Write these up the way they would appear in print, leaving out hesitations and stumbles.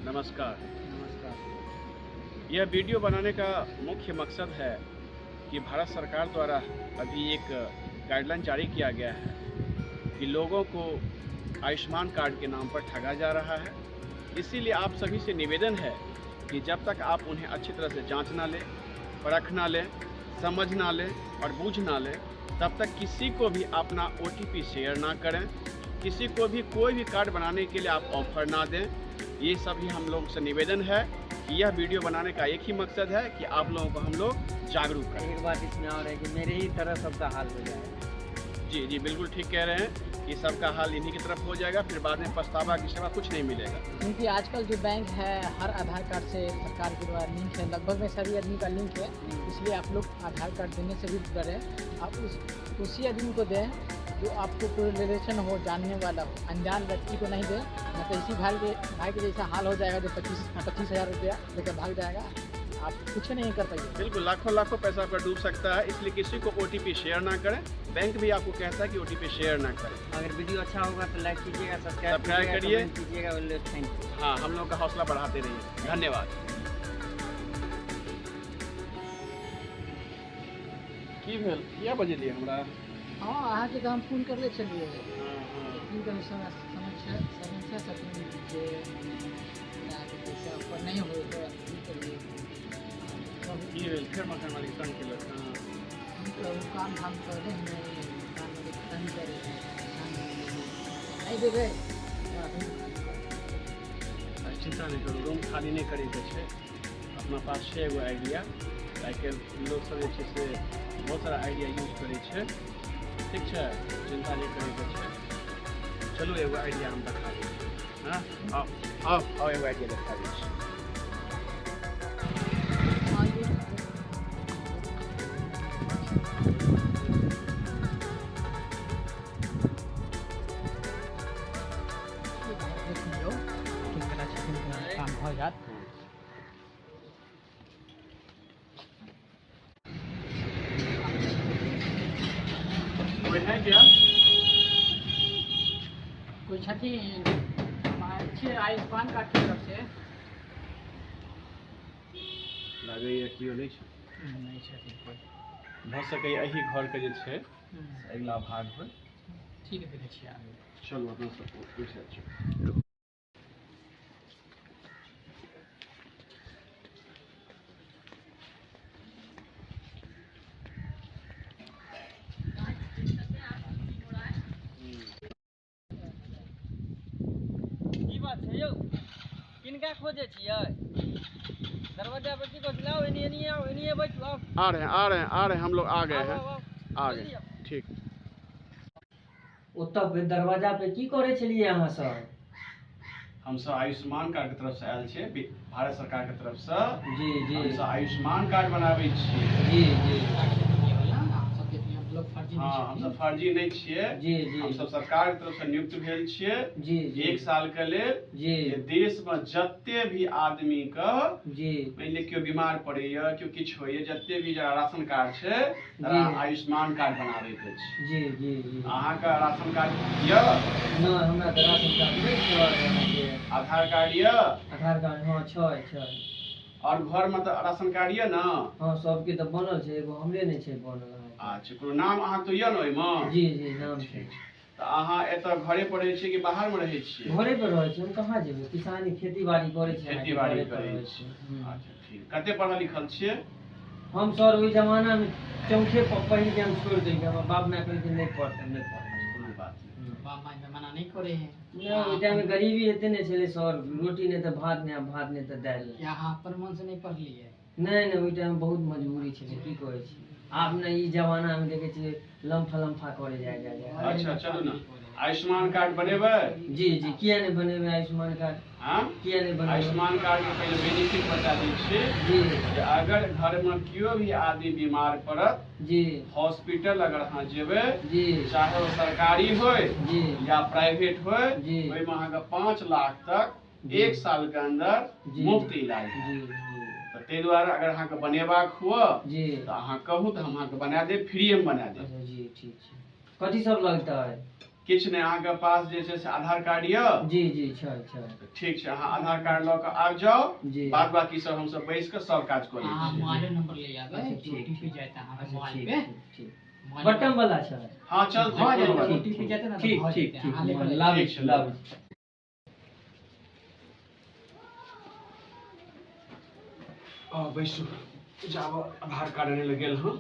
नमस्कार। नमस्कार। यह वीडियो बनाने का मुख्य मकसद है कि भारत सरकार द्वारा अभी एक गाइडलाइन जारी किया गया है कि लोगों को आयुष्मान कार्ड के नाम पर ठगा जा रहा है। इसीलिए आप सभी से निवेदन है कि जब तक आप उन्हें अच्छी तरह से जांच ना लें, परख ना लें, समझ ना लें और बूझ ना लें, तब तक किसी को भी अपना ओटीपी शेयर ना करें, किसी को भी कोई भी कार्ड बनाने के लिए आप ऑफर ना दें। ये सभी हम लोगों से निवेदन है कि यह वीडियो बनाने का एक ही मकसद है कि आप लोगों को हम लोग जागरूक करें। एक बात इसमें और है कि मेरे ही तरह सबका हाल हो जाए। जी जी, बिल्कुल ठीक कह रहे हैं कि सबका हाल इन्हीं की तरफ हो जाएगा, फिर बाद में पछतावा की सिवा कुछ नहीं मिलेगा। क्योंकि आजकल जो बैंक है हर आधार कार्ड से सरकार के द्वारा लिंक है, लगभग में सभी आदमी का लिंक है, इसलिए आप लोग आधार कार्ड देने से भी डरें। आप उसी आदमी को दें जो आपको कोई रिलेशन हो, जानने वाला हो, अनजान व्यक्ति को नहीं दें, नहीं तो इसी भाई के जैसा हाल हो जाएगा जो 25,000 रुपया लेकर भाग जाएगा, आप कुछ नहीं कर पाएंगे। बिल्कुल, लाखों लाखों पैसा आपका डूब सकता है, इसलिए किसी को ओटीपी शेयर ना करें। बैंक भी आपको कहता है कि ओटीपी शेयर ना करें। अगर वीडियो अच्छा होगा तो लाइक कीजिएगा, सब्सक्राइब सब्सक्राइब कीजिएगा, करिए। कमेंट कीजिएगा, बोले thank you. हाँ, हम लोगों का हौसला बढ़ाते रहिए। धन्यवाद। की भेल, किया बजेलियै हमरा? हाँ, अहाँके तऽ हम फोन करले छलियै। लेकिन कनि समस्या छथिन जे अहाँके पैसा ऊपर नहि होय तऽ की करियै? की भेल फेर मकान मालिक तंग केलक? हाँ। की कहू, काम धाम करले नहि, मकान मालिक तंग करै है, परेशान करै है। नहि देबै तऽ रूम खाली करू। अच्छा, चिंता नहि करू, रूम खाली नहि करैके छै। अपना पास छै एगो आइडिया। आइ काल्हि लोकसब जे छै से बहुत सारा आइडिया यूज करै छै। ठीक छै, चिंता नहि करैके छै। चलू एगो आइडिया हम देखा दै छी। हाँ, आउ आउ आउ, एगो आइडिया देखा दै छी। देख लियौ की केना छथिन, केना काम भऽ जायत। कोई है क्या? कोई छथिन? छियै आयुष्मान कार्ड के तरफ से। लागैए केओ नहि छै। नहि छथिन कोइ। भऽ सकैए एहि घरके जे छै से अगिला भाग होइ। ठीक है, देखै छियै आगे। चलू अपना सब उठि जाइ छी। की बात छै यौ, किनका खोजै छियै? दरवाजा पर की कहै छै? आउ एनी, एनी आउ, एनी बैठू, आउ। आ रहे हैं, आ रहे हैं, आ रहे हैं, हम लोग आ गए आउ, हैं, आउ, आउ। आ गए। जल्दी आउ। ठीक। ओतऽ पे दरवाजा पे की करै छलियै अहाँ सब? हमसब आयुष्मान कार्ड के तरफ से आयल छियै, भारत सरकार के तरफ से। जी जी। हमसब आयुष्मान कार्ड बनाबै छियै। जी जी। हम सब देखिए, हम लोग फर्जी नहीं हाँ, छथिन। हमसब फर्जी नहि छियै। जी जी। हमसब सरकार के तरफ से नियुक्त भेल छियै जी जी। 1 साल के लेल। जी। जे देश में जते भी आदमी के जी। मानि लिअ केओ बीमार पड़ैया, केओ किछु होइया, जते भी राशन कार्ड छै जी। आयुष्मान कार्ड बनाबै के छै। जी जी जी। अहाँके राशन कार्ड यऽ? नहि, हमरा तऽ राशन कार्ड नहि छै अहाँके। आधार कार्ड यऽ? आधार कार्ड हँ छै, छै। और घर में तऽ राशन कार्ड यऽ ने? हँ, सबके तऽ बनल छै, एगो हमरे नहि छै बनल अहाँके। अच्छा, कोनो नाम अहाँके तऽ यऽ ने ओहिमे? जी जी, नाम छै। ठीक छै। तऽ अहाँ एतऽ घरे पर रहै छियै कि बाहर मे रहै छियै? घरे पर रहै छियै, हम कहाँ जेबै? किसानी खेती बाड़ी करै छियै, खेती बाड़ी घरे पर करै रहै छियै। छियै। अच्छा ठीक। कते पढ़ल लिखल छियै? हम सर ओहि जमाना मे चौथे पहिल के हम छोड़ि देलियै। हमर बाप माय कहलखिन नहि पढ़तै, नहि पढ़तै। कोनो बात नहि। बाप माय मना नहि करै है। नहि, ओहि टाइम मे गरीबी एते नहि छलै सर, रोटी नहि तऽ भात नहि, भात नहि तऽ दालि नहि। कि अहाँ अपन मन से नहि पढ़लियै? नहि नहि, ओहि टाइम मे बहुत मजबूरी छलै, की कहै छी। आब ने ई जमाना मे देखै छियै लम्फा लम्फा करे जाय जाय जाय। अच्छा चलू ने, आयुष्मान कार्ड बनेबै? जी जी, किया नहि बनेबै आयुष्मान कार्ड? हाँ? किया नहि बनेबै? आयुष्मान कार्ड के पहिले बेनिफिट बता दै छी। जी। जे अगर घर में केओ भी आदमी बीमार पड़त, जी। हॉस्पिटल अगर अहाँ जेबै, जी। चाहे वो सरकारी होय जी। या प्राइवेट होय, जी। ओहिमे अहाँके 5 लाख तक जी। 1 साल के अंदर जी। मुफ्त इलाज। जी जी। तऽ ताहि दुआरे अगर अहाँके बनेबाक हुअ जी। तऽ अहाँ कहू तऽ हम अहाँके बना देब, फ्रीए में बना देब। अच्छा जी, ठीक छै। कथी सब लगतै? किछु नहि, अहाँके पास जे छै से आधार कार्ड यऽ? जी जी छै छै। ठीक छै, अहाँ आधार कार्ड लऽ कऽ आबि जाउ। जी। बाद बाकी सब हमसब बैस कऽ सब काज कऽ लै अहाँ छियै। मोबाइलो नंबर ले आबै, अच्छा, ठीक, ओटीपी ठीक। जायत अहाँके अच्छा मोबाइल ठीक पे। ठीक ठीक। मोबाइल बटन वाला छै। हँ चलतै, भऽ कोनो जेतै, बात नहि। ओटीपी जेतै ने तऽ ठीक भऽ ठीक जेतै। ठीक। अहाँ लेकर आबि लाबै ठीक छी छै, लाबै छी। आ बैसू, जाब आधार कार्ड आनै लए गेल हँ,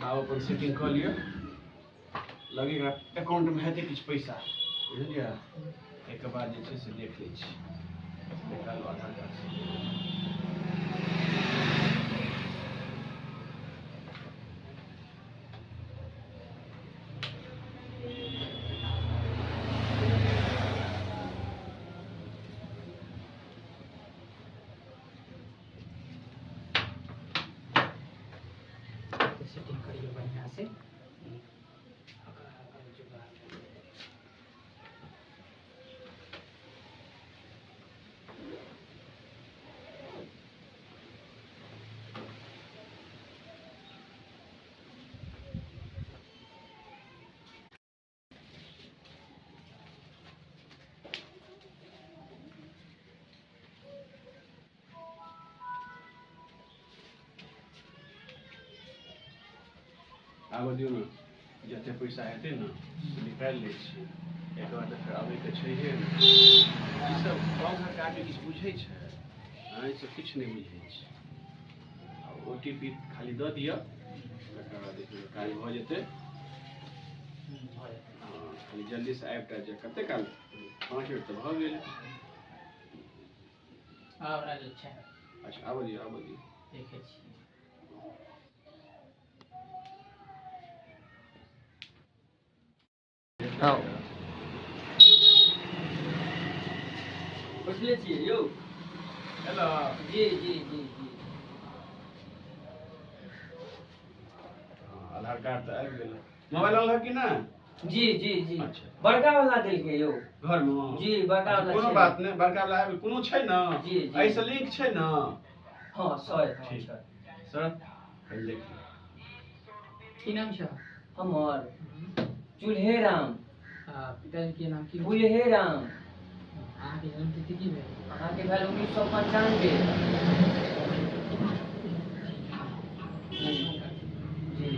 आब अपन सेटिंग कऽ लिअ। लगेगा अकाउंटमे हेतै किछु पैसा, बुझलियै? एहिके बाद जे छै से देख लै छी। निकालू आधार कार्ड। सेटिंग करियौ बढ़िआँ से। ओकर जुगाड़। आबऽ दियौ ने, जते पैसा हेतै ने से निकालि लै छियै। एकर बाद तऽ फेर आबैके छैहे ने। ईसब गाँव घरके आदमी किछु बुझै छै? ईसब किछु नहि बुझै छै। आ ओटीपी खाली दऽ दिअ, तकर बाद देखियौ काज भऽ जेतै। भऽ जेतै। हँ, खाली जल्दीसँ आबि टा जाय। कते काल? 5 मिनट तऽ भऽ गेल। आब रहल छै। अच्छा, आबऽ दियौ, आबऽ दियौ। देखै छियै। हँ बैसले छियै यौ। हेलो। जी जी जी जी। हँ, आधार कार्ड तऽ आबि गेल। मोबाइल अनलक कि नहि? जी जी जी। अच्छा। बड़का वाला देलकै यौ। घरमे? जी, बड़का अच्छा, वाला कोनो छै। बात नहि, बड़का वाला आबि गेल। कोनो छै ने? जी, जी। एहिसँ लिंक छै ने? हँ सर, हँ। ठीक। छै। सर, पहिले देख लियौ। की नाम छै? हमर चूल्हे राम। पिताजी के नाम की? फूलहे राम। अहाँके जन्मतिथि की भेल? अहाँके भेल 1995। आयुष्मान कार्ड। जी।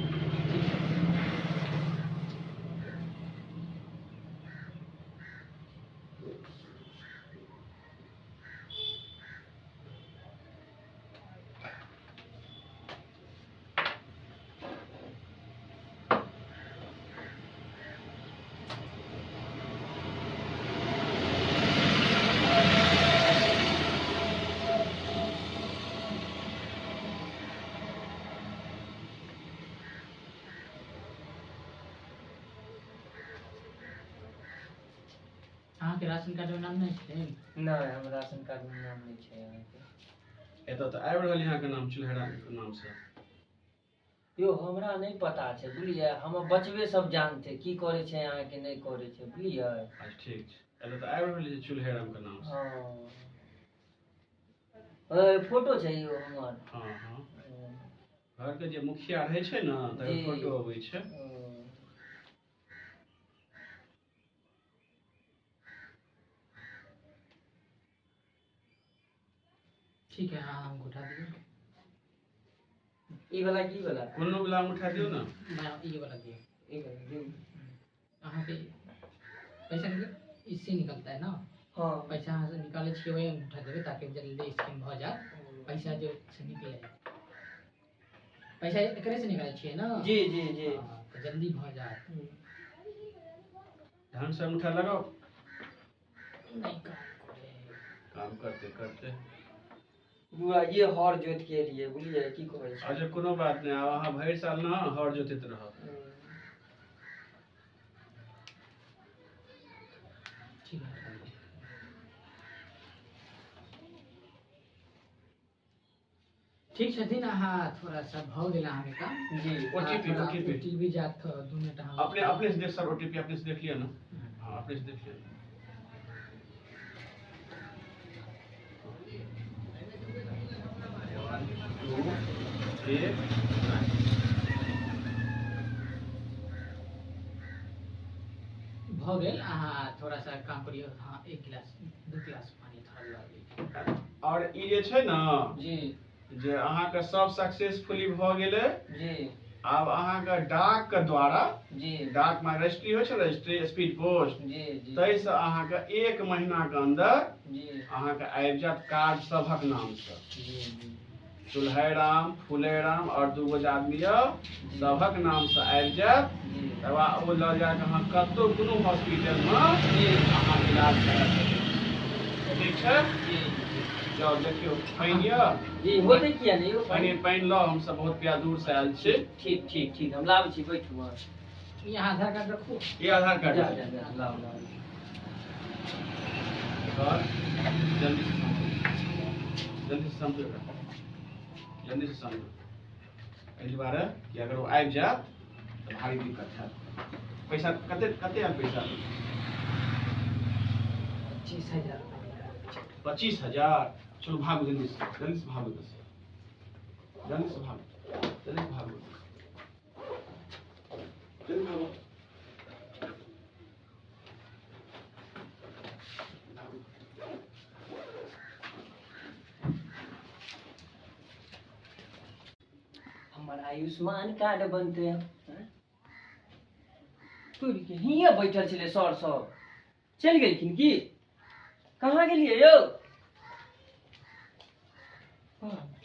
ठीक छै। अहाँके राशन कार्डमे नाम नहि छै? नहि, हमर राशन कार्डमे नाम नहि छै अहाँके। एतऽ तऽ आबि रहल अहाँके नाम, चूल्हेरामके नामसँ। यौ, हमरा नहि पता छै, बुझलियै? हमर बचबे सब जानते की करै छै अहाँके, नहि करै छै, बुझलियै? अच्छा ठीक छै। एतऽ तऽ आबि रहल छै चूल्हेरामके नामसँ। हँ, फोटो छै यौ हमर। हँ हँ, घरके जे मुखिया रहै छै ने, तकर जी। फोटो अबै छै। ठीक है, हाँ, हमको उठा दियौ। ई वाला की वाला? कोनो वाला उठा दियौ ने। ये वाला दियौ। ई वाला दियौ। अहाँके पैसा निकल इससे निकलता है ना? हँ। पैसा अहाँ से निकालै छियै, वही अंगूठा देबै ताकि जल्दी स्कैन भऽ जायत। पैसा जो से निकले, पैसा एकरे से निकालै छियै ने? जी जी जी। हाँ, तऽ जल्दी भऽ जायत। ढंग से अंगूठा लगाओ। नहीं काम करे। काम करते करते। बुआ, ये हर जोत के लिए, बुझलियै की कहै छै? अच्छा, कोनो बात नहि। आब अहाँ भरि साल ने हर जोतैत रहब। ठीक है, उठा दियौ। ठीक छथिन अहाँ। थोड़ा सा भऽ गेल अहाँके काम। जी। OTP, OTP. ओटीपी जायत 2 मिनट अहाँ। अपने अपने से देख सर, ओटीपी अपने से देख लिअ ने। हाँ, अपने से देख लिअ। 1 2 3 9। भऽ गेल। अहाँ थोड़ा सा काम करियौ। हाँ, एक गिलास 2 गिलास पानी थोड़ा लऽ लिअ। और ई जे छै ने जी जे अहाँके सब सक्सेसफुली भऽ गेलै जी। आब अहाँके डाक के द्वारा जी डाक में रजिस्ट्री होइ छै, रजिस्ट्री स्पीड पोस्ट जी जी ताहिसँ अहाँके 1 महीना के अंदर जी अहाँके आबि जायत कार्ड सभक नाम से। जी जी चुल्हैराम फुलेराम और 2 गो जे आदमी यऽ सभक नाम से आबि जायत। जी तकर बाद ओ लऽ जाकऽ अहाँ कतहु कोनो हॉस्पिटल में जी अहाँ इलाज करा सकै छी। ठीक छै? जी जी जाउ देखियौ पानि यऽ जी होतै किया नहि यौ पानि पानि लऽ, हमसब बहुत प्या दूर से आयल छी। ठीक ठीक ठीक, हम लाबै छी, बैठू अहाँ। ई अहाँ आधार कार्ड रखू। ई आधार कार्ड जा जा जा, लाउ लाउ। सर, जल्दी से समझो, जल्दी से समझो एकरा, जल्दी से समझो। एहि दुआरे कि अगर ओ आबि जायत तऽ भारी दिक्कत हैत। पैसा कते कते आयल पैसा? 25,000। 25,000। चलू भागू जल्दी से, जल्दी से भागू, जल्दी से भागू, जल्दी से भागू, जल्दी भागू। हमर आयुष्मान कार्ड बनतै। तोरी के हियाँ बैठल छलै सर सब, चलि गेलखिन की? कहाँ गेलियै यौ?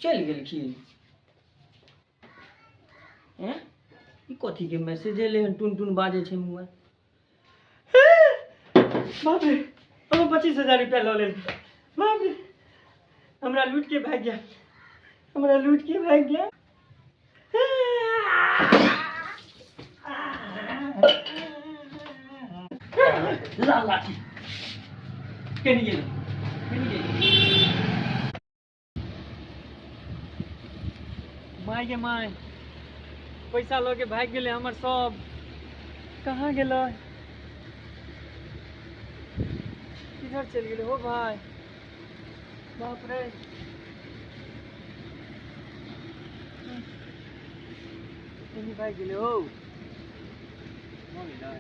चलि गेलखिन। हैं ई कथी के मैसेज एलै हन? टुन टुन बाजै छै मोबाइल। बाप रे, हम 25,000 रुपया लऽ लेलकै। बाप रे, हमरा लूट के भागि गया, हमरा लूट के भागि गया। ला लाठी केने गेल, केने गेल? My गे my, पैसा लऽ के भागि गेलै हमर सब। कहाँ गेलै? किधर चलि गेलै हो भाई? बाप रे, केने भागि गेलै हो? भऽ गेलै।